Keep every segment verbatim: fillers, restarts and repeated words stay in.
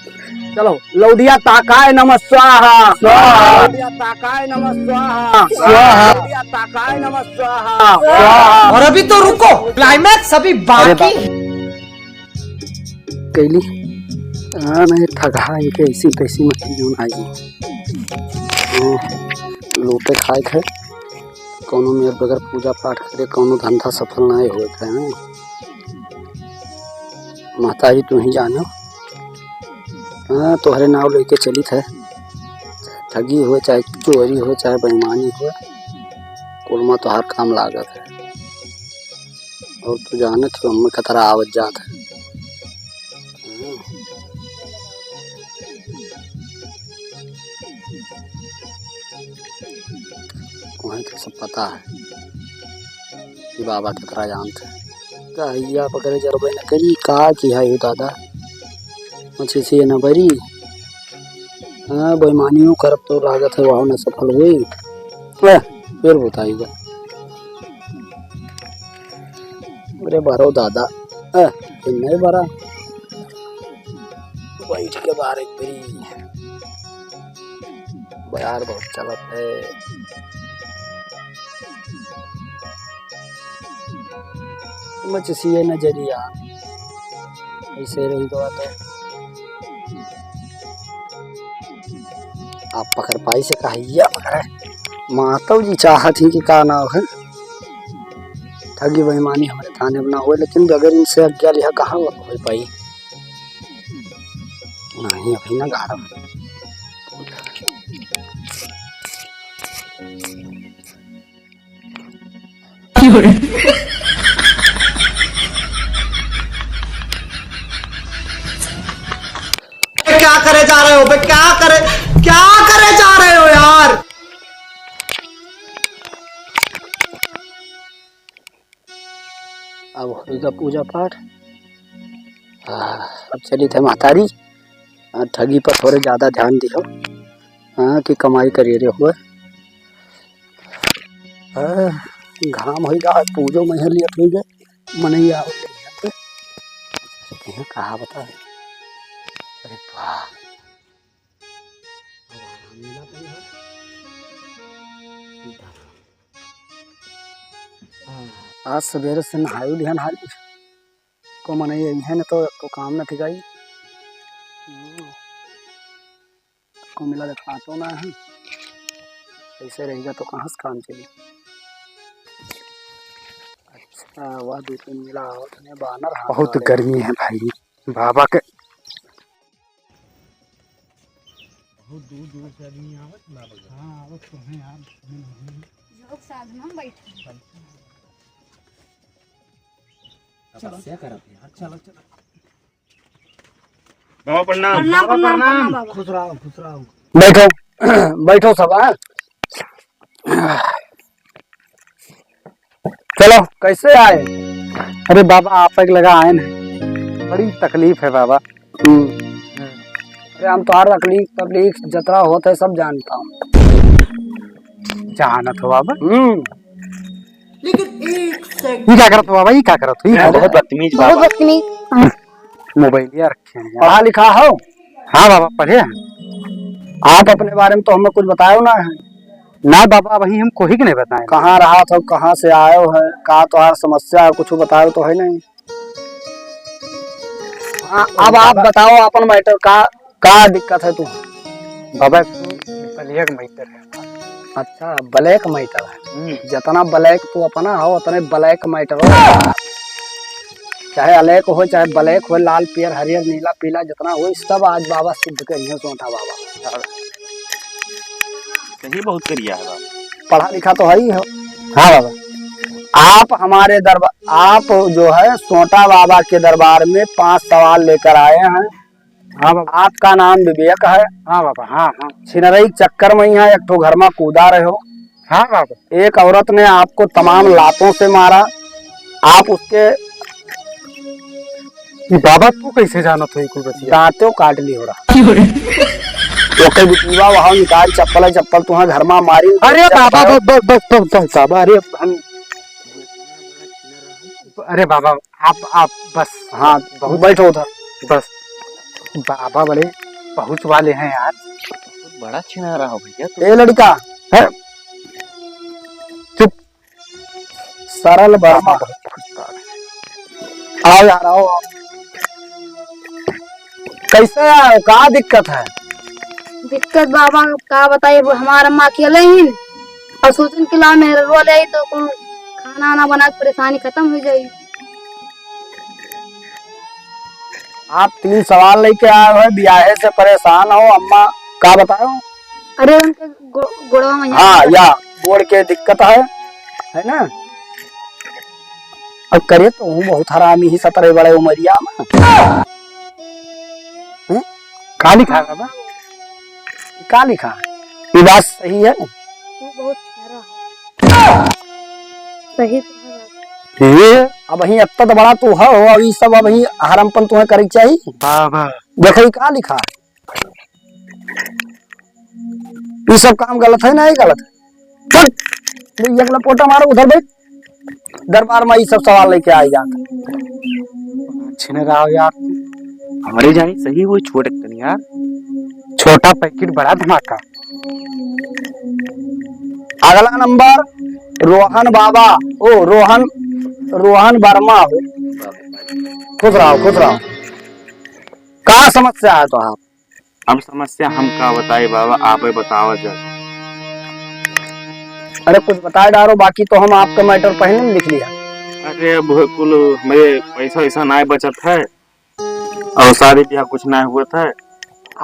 चलो, लौडिया ताकाय नमः स्वाहा। स्वाहा। लौडिया ताकाय नमः स्वाहा। स्वाहा। लौडिया ताकाय नमः स्वाहा। स्वाहा। और अभी तो रुको, climax अभी अरे बाकी। बा-, कैली? हाँ, नहीं, ठगहा इनके ऐसी तैसी मत कीजिए, आई। हाँ, लूटे खाए थे, कौनो मेर बगैर पूजा पाठ करे, कौनो धंधा सफल नहीं होत है, हाँ। महतारी तू ही जानो। हाँ, तोहरे नाव लेके चलित है, ठगी हो, चाहे चोरी हो, चाहे बेईमानी हो, कुल मा तोहार काम लागत है। और तू जानत हो, हमें खतरा आवत जात है। हाँ। वहीं तो सब पता है कि बाबा कितना जानते हैं। कहिया पकड़े जरबे न करी, का किहा यो दादा, मछी से न बरी। हाँ, बेईमानियों करब तो लागत है, वहाँ न सफल हुई। ले, फिर बताइएगा। अरे बरो दादा, ए, ये नहीं बरा। बैठ के बार एक बेरी। बयार बहुत चलत है। मचसिए नजरिया। ऐसे रही गवा तो। आप पकड़ पाई से कहिया पकड़े। मातव जी चाहत ही कि का नाव है। ठगी बेईमानी हमरे थाने में ना होए, लेकिन बगैर इनसे आज्ञा लिहा कहाँ हो पाई? नहीं, अभी ना गारब। क्या करे जा रहे हो बे? क्या करे, क्या करे जा रहे हो यार? अब होइगा पूजा पाठ। आ, अब चलित है महतारी, आ, ठगी पर थोड़े ज्यादा ध्यान दिहो। हाँ, कि कमाई करिए रे हुए। हाँ, घाम होइगा, आज पूजो में लेट होइगा। मनई आओ, यहाँ कहा बता। अरे वाह। आज सवेरे से नहाई लिहन हाली। को मनई अइहैं न तो, तो काम न ठिकाई। को मिला देखातो ना है। ऐसे रहेगा तो कहाँ से काम चली? अच्छा, वह दो तीन मिला आवत है, बानर हाथ बहुत वाले। गर्मी है भाई, बाबा के बहुत दूर दूर से आदमी आवत बाबा के। हाँ, आवत तो हैं यार। योग साधना में बैठे हैं। तपस्या करत है यार। चलो, चलो। बाबा प्रणाम। प्रणाम, प्रणाम, प्रणाम, बाबा। खुश रहो, खुश रहो। बैठो, बैठो सब, हाँ? चलो, कैसे आए? अरे बाबा, आप एक लगा आए ना, बड़ी तकलीफ है बाबा। हम्म। अरे हम तोहार तकलीफ, तकलीफ जतरा होत है, सब जानता हूँ। जानत हो बाबा? हम्म। लेकिन एक सेकंड। ये क्या करत हो बाबा? ये क्या करत हो? ये क्या बहुत करत हो? बदतमीज बहुत बाबा। बदतमीज। मोबाइल यार। पढ़ा लिखा हो? हाँ बाबा, पढ़े हैं। आप अपने बारे में तो हमें कुछ बतायो ना है। ना बाबा, अभी हम कोई के नहीं बताए। कहाँ रहा था, कहाँ से आयो है, का तोहार समस्या है, कुछ बतायो तो है नहीं। हाँ, अब आप बताओ अपन मैटर का, का दिक्कत है तू? बाबा, एक black matter है। अच्छा, black matter है। हम्म। जितना black तू अपना हो, उतने black matter हो। चाहे अलेक हो, चाहे ब्लैक हो, लाल, पियर, हरियर, नीला, पीला, जितना हो, सब आज बाबा सिद्ध करिहैं, सोटा बाबा। सही बहुत करिया है बाबा। पढ़ा लिखा तो है ही हो। हाँ बाबा। आप हमारे दरबार, आप जो है सोटा बाबा के दरबार में पांच सवाल लेकर आए हैं। हाँ बाबा। आपका नाम विवेक है। हाँ बाबा, हाँ, हाँ। छिनरई चक्कर में यहाँ एक ठो घर में कूदा रहे हो। हाँ बाबा। एक औरत ने आपको तमाम लातों से मारा, आप उसके ये बाबा तू कैसे जानत हो ये कुल बतिया? दांतों काट ली हो रहा। ओके बिटिया, वहाँ निकाल चप्पल है, चप्पल तुम्हारे घर में मारी। अरे बाबा, चप्पल। बस, बस, बस, बस, बस, बाबा, अरे हम, अरे बाबा, आप, आप बस। हाँ, बहुत बैठो उधर। बस। बाबा बड़े पहुँच वाले हैं यार। बहुत बड़ा छिनारा हो भैया तू। ए लड़का, है? चुप। सरल वर्मा। बहुत पहुँच वाले। आओ यार, आओ, आओ। कैसे आए हो? का दिक्कत है? दिक्कत बाबा, का बताई, वो हमार अम्मा अकेले ही और सोचन के ला मेहररुआ ले आई तो कुल खाना आना बना के परेशानी खत्म हो जाई। आप तीन सवाल लेके आए हो, बियाहे से परेशान हो, अम्मा का बताओ? अरे उनके गो-, गोड़वा में हाँ, या गोड़ के दिक्कत है, है ना? अब करे तो हूँ बहुत हरामी ही सतरे बड़े उमरिया में। हैं? का लिखा है बाबा? का लिखा? ये बात सही है? वो बहुत प्यारा है। सही तो है बाबा। ये अब ही इतना तो बड़ा तू है हो, अब ये सब अब ही हरमपन तुम्हें करे के चाहिए? बाबा। देखो ये का लिखा है? ये सब काम गलत है, नहीं गलत है? चल, ले एक लपोटा मारो, उधर बैठ। दरबार में ये सब सवाल लेके आई जात। छिन रहा हो यार, हमरे जानी सही वो छोट तनी यार। छोटा पैकेट बड़ा धमाका। अगला नंबर रोहन बाबा, ओ रोहन, रोहन वर्मा हो। खुश रहो, खुश रहो। का समस्या है तो आप? अब समस्या हम का बताई बाबा, आपे बतावा जरा। अरे कुछ बताए डारो, बाकी तो हम आपका मैटर पहले में लिख लिया। अरे अब कुल हमरे पैसा वैसा नाय बचत है और शादी ब्याह कुछ नाय हुआ था।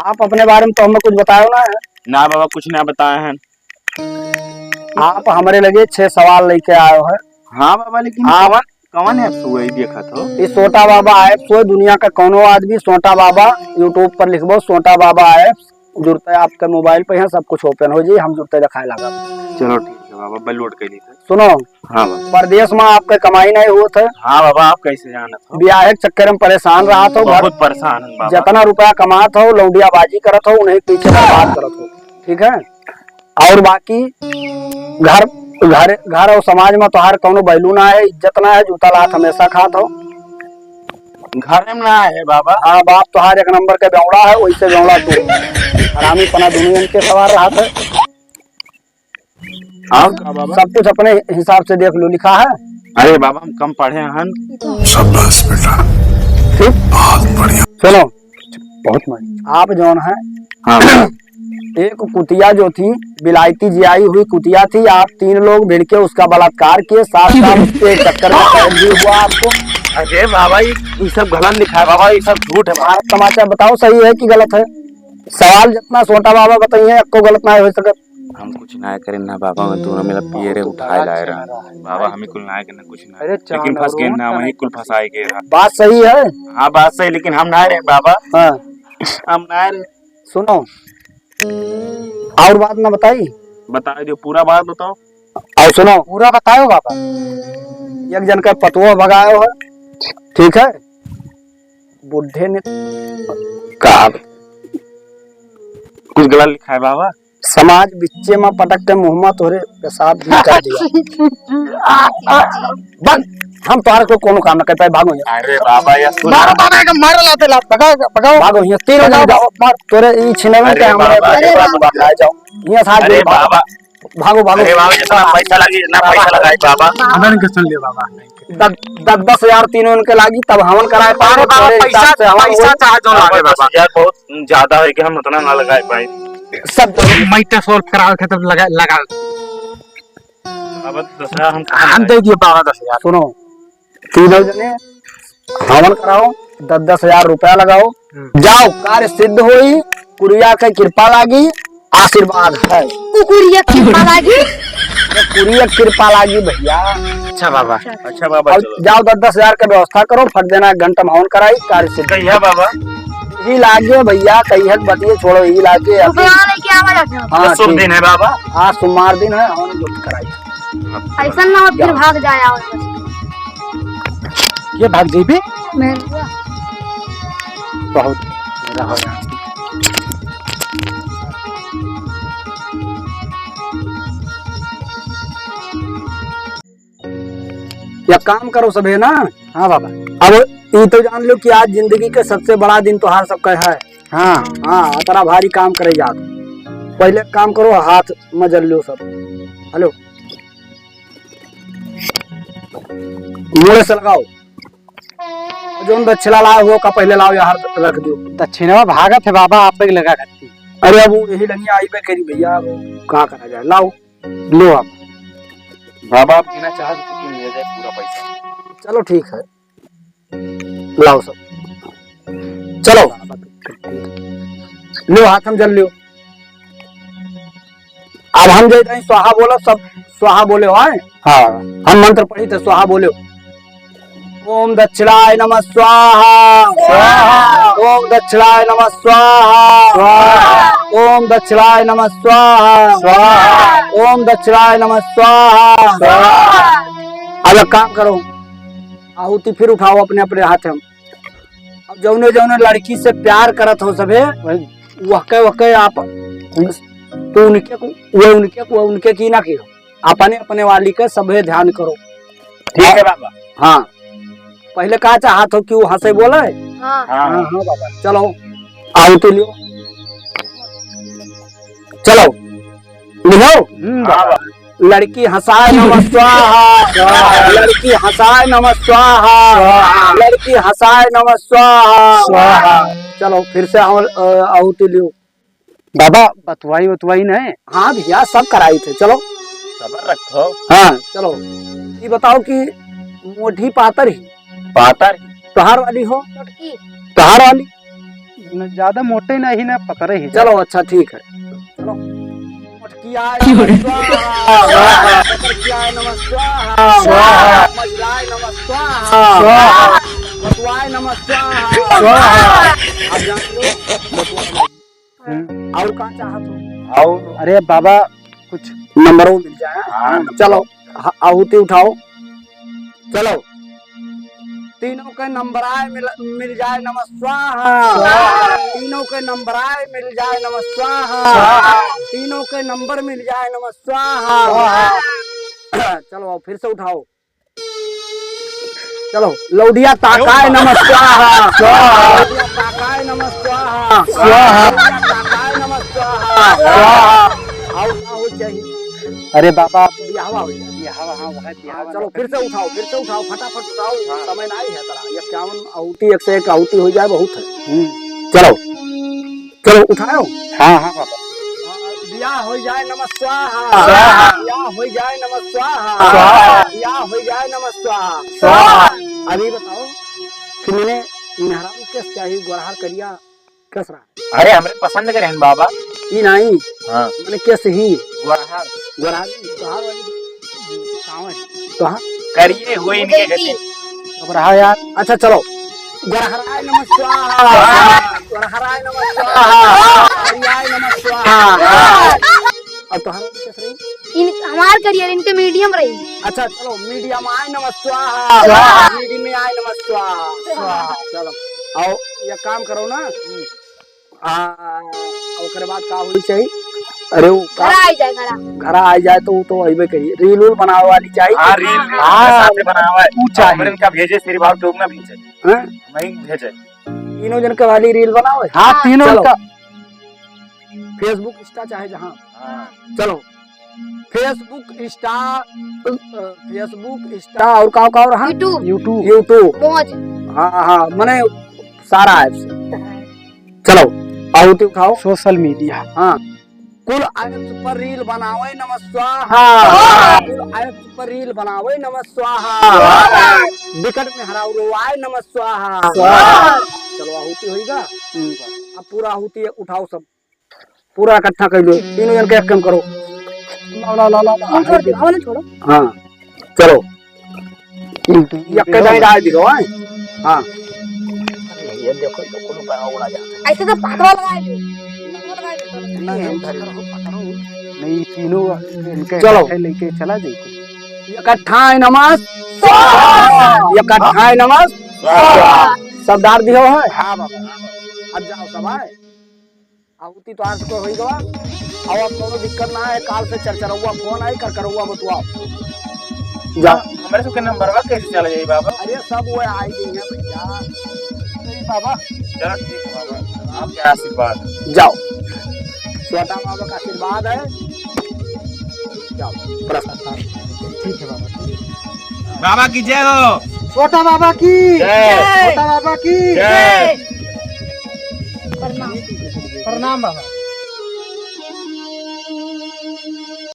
आप अपने बारे में तो हमें कुछ बतायो ना है। ना बाबा, कुछ ना बताए हैं। आप हमरे लगे छह सवाल लेके आयो है। हाँ बाबा, लेकिन आप कवन, कवन ऐप से हुआ, ये देखत हो? ये सोटा बाबा ऐप से, दुनिया का कौनो आदमी सोटा बाबा YouTube पर लिखबो, सोटा बाबा ऐप जुड़ते आपके मोबाइल पे है, सब कुछ ओपन हो जाई, हम जुड़ते दिखाए लागब। चलो ठीक है बाबा, मैं लोड कर ली था। सुनो, हाँ बाबा। परदेश में आपके कमाई नहीं होत है। हाँ बाबा, आप कैसे जानत हो? ब्याहे के चक्कर में परेशान रहत हो, घर बहुत परेशान हूँ बाबा। जितना रुपया कमात हो, लौंडियाबाजी करत हो, उन्हीं पीछे बर्बाद करत हो, ठीक है? और बाकी घर, घर, घर और समाज में तोहार कौनो value ना है, इज्जत ना है, जूता लात हमेशा खात हो। घर में ना है बाबा। हाँ, बाप तोहार एक नंबर के बेवड़ा है, वैसे बेवड़ा तू। हरामी पना दुनिया के सवार रहत है। और का बाबा? सब कुछ अपने हिसाब से देख लो, लिखा है। अरे बाबा, हम कम पढ़े हन। शाबाश बेटा, ठीक? बहुत बढ़िया। सुनो, बहुत मजा। आप जौन है, हाँ। एक कुतिया जो थी, बिलायती जियाई हुई कुतिया थी, आप तीन लोग भिड़ के उसका बलात्कार किए, साथ साथ उसके चक्कर में कैद भी हुआ आपको। अरे बाबा, ये, ये सब गलत लिखा है बाबा, ये सब झूठ है बाबा। भारत समाचार बताओ, सही है कि गलत है? सवाल जितना सोटा बाबा बताइए, आपको गलत ना हो सकत। हम कुछ ना करें ना बाबा, हम दोनों मिला पियरे उठाए लाए रहा। बाबा, हमें कुल ना करना कुछ ना। अरे, लेकिन फंस गए ना, वहीं कुल फंसाए गए रहा। बात सही है। हाँ, बात सही, लेकिन हम ना रहे बाबा। हाँ। हम ना रहे। सुनो, और बात ना बताई? बता दो, पूरा बात बताओ। और सुनो। पूरा बताओ बाबा। एक जन का पतोह भगायो है, ठीक है? बुढ़े ने कहा, कुछ गलत लिखा है बाबा। समाज बिच्चे में पटक के मुंह में तोरे पेशाब भी कर दिया। बंद। हम तोहरा को कोनो काम ना कर पाए, भागो यहाँ। अरे बाबा, यार सुन। मारो बाबा, एक मारो लाते लात, भगाओ, भगाओ। भागो यहाँ, तीनों जन भगाओ, जाओ। मार। तोरे ई छिनवन अरे के हमारे बाबा, अरे बाबा। आ जाओ। यहाँ से हाथ अरे जोड़, भागो। बाबा। भागो, भागो। अरे बाबा, जितना पैसा लगे, जितना पैसा लगाए बाबा। हवन के सुन ले बाबा। दस, दस, दस हजार तीनों इनके लागी, तब हवन कराए पाए, अरे बाबा, तोरे हिसाब पैसा, से हवन पैसा होई। चाहे जो लागे बाबा। दस हजार बहुत ज्यादा है कि हम उतना ना लगाए पाए। सब मैं तो solve करावे के तब लगा, लगा। बाबा, दस हजार हम कहाँ हम लगाए? दे दिए बाबा दस हजार। सुनो, तीनों जने हवन कराओ, दस दस हजार रुपया लगाओ, हम्म। जाओ, कार्य सिद्ध होई, कुरिया के कृपा लागी, आशीर्वाद है। कुकुरिया कृपा लागी। कुरिया कृपा लागी भैया। अच्छा बाबा। अच्छा बाबा, अब चलो। जाओ, दस दस हजार के व्यवस्था करो, फट देना एक घंटा में हवन कराई, कार्य सिद्ध। कहिया बाबा? यही लागे भैया, कहिया के बतिये छोड़ो, यही लागे। रुपया लेके आवा जाते हो। हाँ, शुभ ठीक। दिन है बाबा। आज सोमवार दिन है, हवन गुप्त कराई। ऐसा ना हो, फिर भाग जाए, आओ। ये भाग जइबे? मैं बहुत मेरा हो गया। या काम करो सभे ना। हाँ बाबा। अब ई तो जान लो कि आज जिंदगी के सबसे बड़ा दिन तोहार सबका है। हाँ। हाँ, अतरा भारी काम करे जात। पहले काम करो, हाथ में जल लो सब। हेलो, मुड़े से लगाओ। जौन दक्षिणा लाओ हो का पहले लाओ, यहाँ रख दो। दक्षिणवा भागत है बाबा, आप पे लगा करती। अरे अब वो यही लंगिया आई पे करी भैया, अब का करा जाए, लाओ। लो आप। बाबा, आप बिना चाहत के ले जाए पूरा पैसा। चलो ठीक है, लाओ सब, चलो। लो हाथ हम जल लियो। अब हम जैसे ही स्वाहा बोलो, सब स्वाहा बोले हो, आए? हाँ। हम मंत्र पढ़ी थे, स्वाहा बोले हो। ओम दक्षिणाय नमः स्वाहा। स्वाहा। ओम दक्षिणाय नमः स्वाहा। स्वाहा। ओम दक्षिणाय नमः स्वाहा। स्वाहा। ओम दक्षिणाय नमः स्वाहा। स्वाहा। अब एक काम करो, आहुति फिर उठाओ अपने अपने हाथ में। अब जौने जौने लड़की से प्यार करत हो सभे, वही। वहके वहके आप, तू उनके को, वो उनके को, उनके की ना की हो। अपने अपने वाली के सभे ध्यान करो। ठीक है बाबा। हाँ, पहले का चाहत हो कि वो हंसे बोले? हाँ। हाँ। हाँ, हाँ बाबा, चलो, आहुति लियो, चलो, लिहो। हम्म, हाँ बाबा। लड़की हंसाय नमः स्वाहा। स्वाहा। लड़की हंसाय नमः स्वाहा। स्वाहा। लड़की हंसाय नमः स्वाहा। स्वाहा। चलो, फिर से हम, अ, आहुति लियो। बाबा, बतवाई, बतवाई नहीं। हाँ भैया, सब कराई थे, चलो। सबर रखो। हाँ, चलो। ये बताओ कि मोटी पातर ही? पातर ही। तोहार वाली हो? मोटकी। तोहार वाली? न, ज्यादा मोटे नहीं ना, पतरे ही। चलो, अच्छा, ठीक है। चलो। मोटकियाय नमः स्वाहा। मोटकियाय नमः स्वाहा। स्वाहा। मझिलाय नमः स्वाहा। स्वाहा। बतुआय नमः स्वाहा। स्वाहा। आप जान लो, बतुआय नमः। हम्म। और का चाहत हो? और? अरे बाबा, कुछ नंबरों मिल जाए। हाँ, चलो, ह-, आहुति उठाओ। चलो। तीनों के नंबराय मिल, मिल जाए, नमः स्वाहा। स्वाहा। तीनों के नंबराय मिल जाए, नमः स्वाहा। स्वाहा। तीनों के नंबर मिल जाए, नमः स्वाहा। स्वाहा। चलो, अब फिर से उठाओ। चलो, लौडिया ताकाय नमः स्वाहा। स्वाहा। लौडिया ताकाय नमः स्वाहा। स्वाहा। लौडिया ताकाय नमः स्वाहा। स्वाहा। और का हो चाहिए? अरे बाबा। बियाहवा हो जाए। बियाहवा, हाँ, वह बियाहवा हाँ, चलो, ना फिर से उठाओ, फिर से उठाओ, फटाफट उठाओ। हाँ। समय नहीं है तरा। इक्यावन आहुति, एक से एक आहुति हो जाए, बहुत है। हम्म। चलो। चलो, उठाओ। हाँ, हाँ, बाबा। हाँ, बियाह हो जाए, नमः स्वाहा। स्वाहा। बियाह हो जाए, नमः स्वाहा। स्वाहा। बियाह हो जाए, नमः स्वाहा। स्वाहा। अभी बताओ कि मैंने मेहरारू केस चाहिए, गोरहार करिया केस रहा? अरे, हमरे पसंद के रहन बाबा। ई नहीं। हाँ। मैंने केस ही। गोरहार। गोरहार, गोरहार वाली। कहाँ है? कहाँ? करिए हुए इनके घर से। अब रहा यार। अच्छा, चलो। गोरहराय नमः स्वाहा। स्वाहा। गोरहराय नमः स्वाहा। स्वाहा। करियाय नमः स्वाहा। स्वाहा। अब तोहरा कैसे रही? इन, हमार करियर इनके मीडियम रही। अच्छा, चलो, मीडियम आय नमः स्वाहा। स्वाहा। मीडियम आय नमः स्वाहा। स्वाहा। चलो, आओ, ये काम करो ना। आ, ओकरे बाद का होई चाहिए? अरे, वो का घरा आई जाए, घरा। घरा आई जाए तो वो तो अइबे करी। रील उल बनावे वाली चाहिए। हाँ, रील, रील हाँ। साथे बनावे। ऊ चाहिए। हमरे इनका भेजे, श्री बाबू लोग ना भेजे। हैं? वहीं भेजे। तीनों जन के वाली रील बनावे। हाँ, हाँ। तीनों चलो। का। Facebook, Insta चाहे जहाँ। हाँ। चलो। Facebook, Insta, अ, Facebook, Insta और का, का और हाँ? YouTube। YouTube। YouTube। मौज। हाँ, हाँ, मने सारा apps। चलो, आहुति उठाओ। Social media। हाँ। कुल apps पर रील बनावे नमः स्वाहा। हाँ। कुल apps पर रील बनावे नमः स्वाहा। स्वाहा। बिकट में हराऊ रोवाए नमः स्वाहा। स्वाहा। चलो, आहुति होइगा। हम्म। अब पूरा आहुति उठाओ सब। पूरा इकट्ठा कर लो। तीनों जन के एक काम करो। ला, ला, ला, ला, ला। छोड़ दे, हवा ना छोड़ो। हाँ, चलो। एक दाई डाल दियो, हाँ? हाँ। ये देखो, ये देखो, ऊपर उड़ा जाता है। ऐसे तो पतवा लगाए दे। पतवा लगाए दे। नहीं, हम धरे। नहीं, तीनों इनके चलो। इकट्ठे लेके चला जाए। इकट्ठा है नमः स्वाहा। इकट्ठा है नमः स्वाहा। सब डाल दियो है? हाँ बाबा। अब जाओ सब आए। आहुति तो आज को होई गवा। अब, अब कोनो दिक्कत ना है, काल से चरचरौआ फोन आई, करकरौआ बतुआओ। जा। हमरे सबके नंबरवा कैसे चला जाई बाबा? अरे सब वो आई गई है भैया, हाँ, सही बाबा। चलो ठीक है बाबा, आपके आशीर्वाद। जाओ, छोटा बाबा का आशीर्वाद है। जाओ, प्रसाद। ठीक है बाबा, ठीक है। बाबा की जय हो। छोटा बाबा की जय। छोटा बाबा की जय। प्रणाम। प्रणाम बाबा।